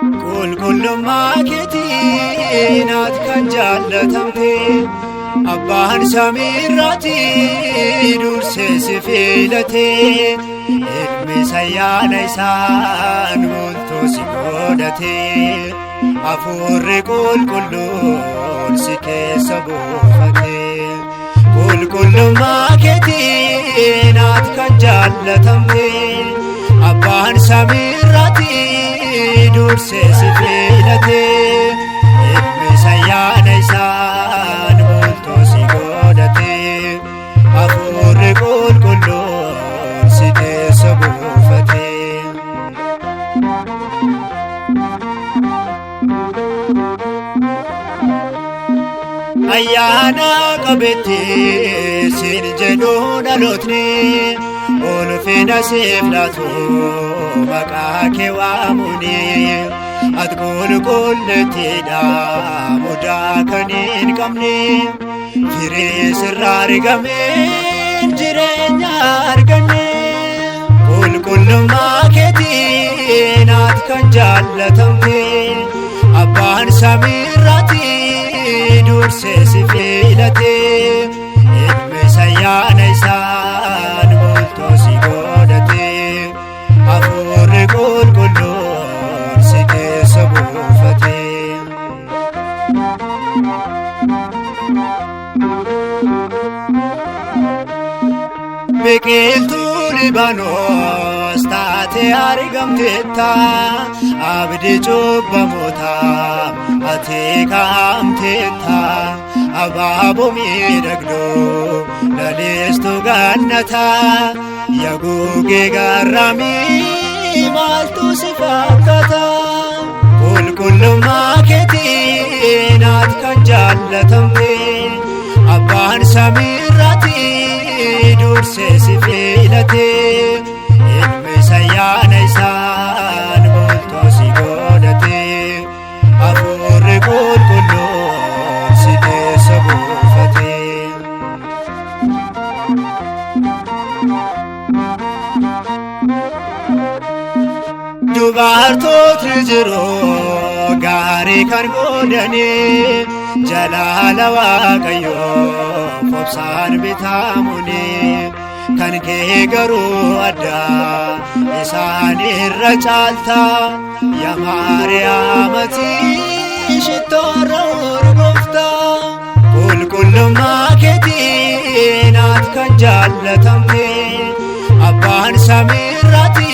Qulqullummaa keetiin ati kan jaallatamte, abbaan samiirraati dursee si filate, ilmi ayyaana isaan bultoo si godhate, hafuurri qulqulluun si keessa buufate. Qulqullummaa keetiin ati kan jaallatamte, abbaan samiirraati dursee si filate, ilmi ayyaana isaan bultoo si godhate, hafuurri qulqulluun si keessa buufate. Ayyaana qabeetti siin jedhu dhalootni, ulfina siif laatu maqaa kee waamuuni. Ati qulqulleettiidha, mudaa kan hin qabne, firii sirraa argameen jireenya arganne. Qulqullummaa keetiin ati kan jaallatamte, abbaan samiirraati dursee si filate, ilmi ayyaana isaan bultoo si godhate, hafuurri qulqulluun si keessa buufate. Biqiltuu Libaanoos taatee argamteetta, abdii cubbamoota ati kaa'amteetta, abaaboo miidhagduu lalistu gannata, yaguugee garraamii maaltu si fakkaata? Qulqullummaa keetiin ati kan jaallatamte, abbaan samiirraati dursee si filate, ilmi ayyaana isaan bultoo si godhate, hafuurri qulqulluun si keessa buufate. Dubartootni jiru gaarii kan godhanii, jalaala Waaqayyoo obsaan bitamuni, kan kee garuu addaa, isaan irra caalta, yaa Maariyaamati shittoorra urgoofta. Qulqullummaa keetiin ati kan jaallatamte, abbaan samiirraati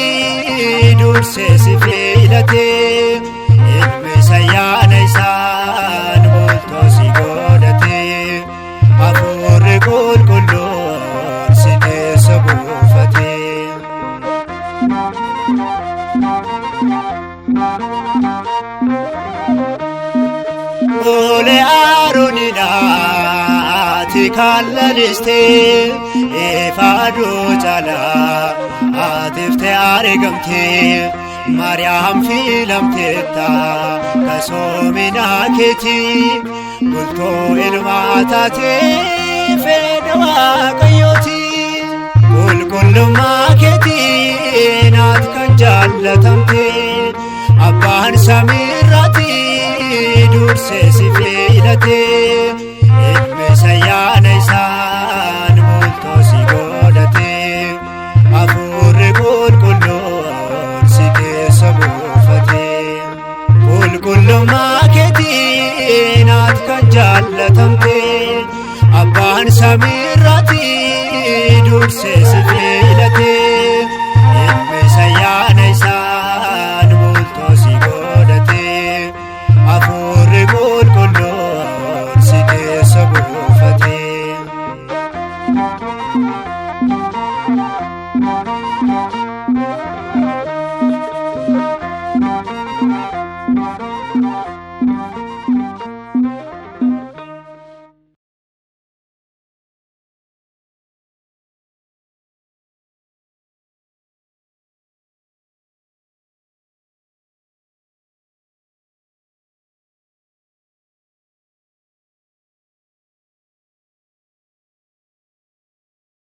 dursee si filate, ilmi ayyaana isaan bultoo si godhate, hafuurri qulqulluun si keessa buufate. Ulee Aroonidha ati kan laliste, ifa aduu caalaa atiftee argamte, Maariyaam filamteetta kasoomina keetii, bultoo ilmaa taatee fedha Waaqayyooti. Qulqullummaa keetiin ati kan jaallatamte, abbaan samiirraati dursee si filate,